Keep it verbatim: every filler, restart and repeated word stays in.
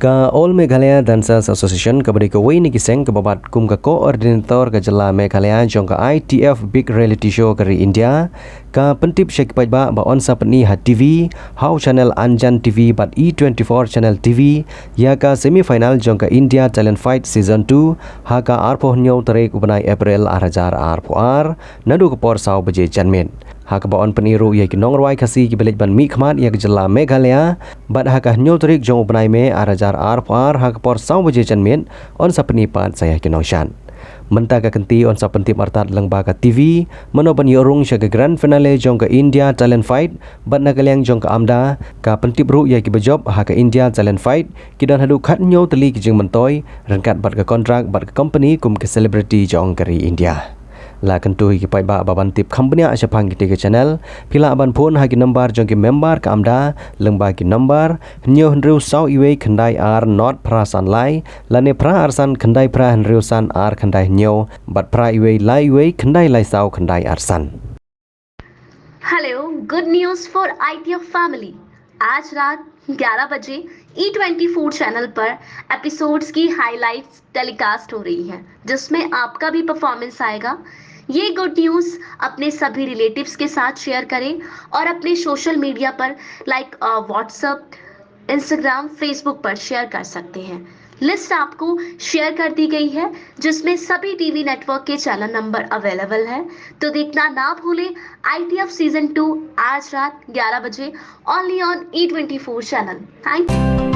Ka All Meghalaya Dancers Association kaba dei kawei na ki seng kaba bat kum ka coordinator ka jylla Meghalaya jong ka I T F Big Reality Show ka ri India, ka pyntip sha ki paidbah ba yn sa pyni ha T V, ha u channel Anjan T V bad E twenty-four Channel T V, ïa ka semi final jong ka India Talent Fight Season two, ha ka arphew hynñiew tarik u bnai April ar hajar arphew ar, naduh ka por saw baje janmiet. Ha kaba yn pyni ruh ïa ki nongrwai Khasi kiba leit ban mihkhmat ïa ka jylla Meghalaya, bad ha ka hynñiew tarik jong u bnai May ar hajar arphew ar ha ka por saw baje janmiet, yn sa pyni pat sa ïa ki nongshad. Mynta ka kynti yn sa pyntip artat lyngba ka T V, mano ban ïoh rung sha ka grand finale jong ka India Talent Fight, bad na ka liang jong ka AMDA, ka pyntip ruh ïa kiba jop ha ka India Talent Fight, ki don haduh khathynñiew tylli ki jingmyntoi, ryngkat bad ka kontrak bad ka company kum ka celebrity jong ka ri India. La kyntu ïa ki paidbah ba ban tip kham bniah shaphang kitei ki channel, phi lah ban phone ha ki number jong ki member ka AMDA, lyngba ki number, hynñiew hynriew saw iwei khyndai ar nod phra san lai, lane phra ar san khyndai phra hynriew san ar khyndai hynñiew, bad phra iwei lai iwei khyndai lai saw khyndai ar san. Hello, good news for I T F family। आज रात ग्यारह बजे E twenty four channel पर एपिसोड्स की हाइलाइट्स टेलीकास्ट हो रही हैं, जिसमें आपका भी परफॉर्मेंस आएगा। ये गुड न्यूज़ अपने सभी रिलेटिव्स के साथ शेयर करें और अपने सोशल मीडिया पर, लाइक, व्हाट्सएप, इंस्टाग्राम, फेसबुक पर शेयर कर सकते हैं। लिस्ट आपको शेयर कर दी गई है, जिसमें सभी टीवी नेटवर्क के चैनल नंबर अवेलेबल है। तो देखना ना भूलें I T F season two, आज रात ग्यारह बजे, only on E twenty four channel। Thank you।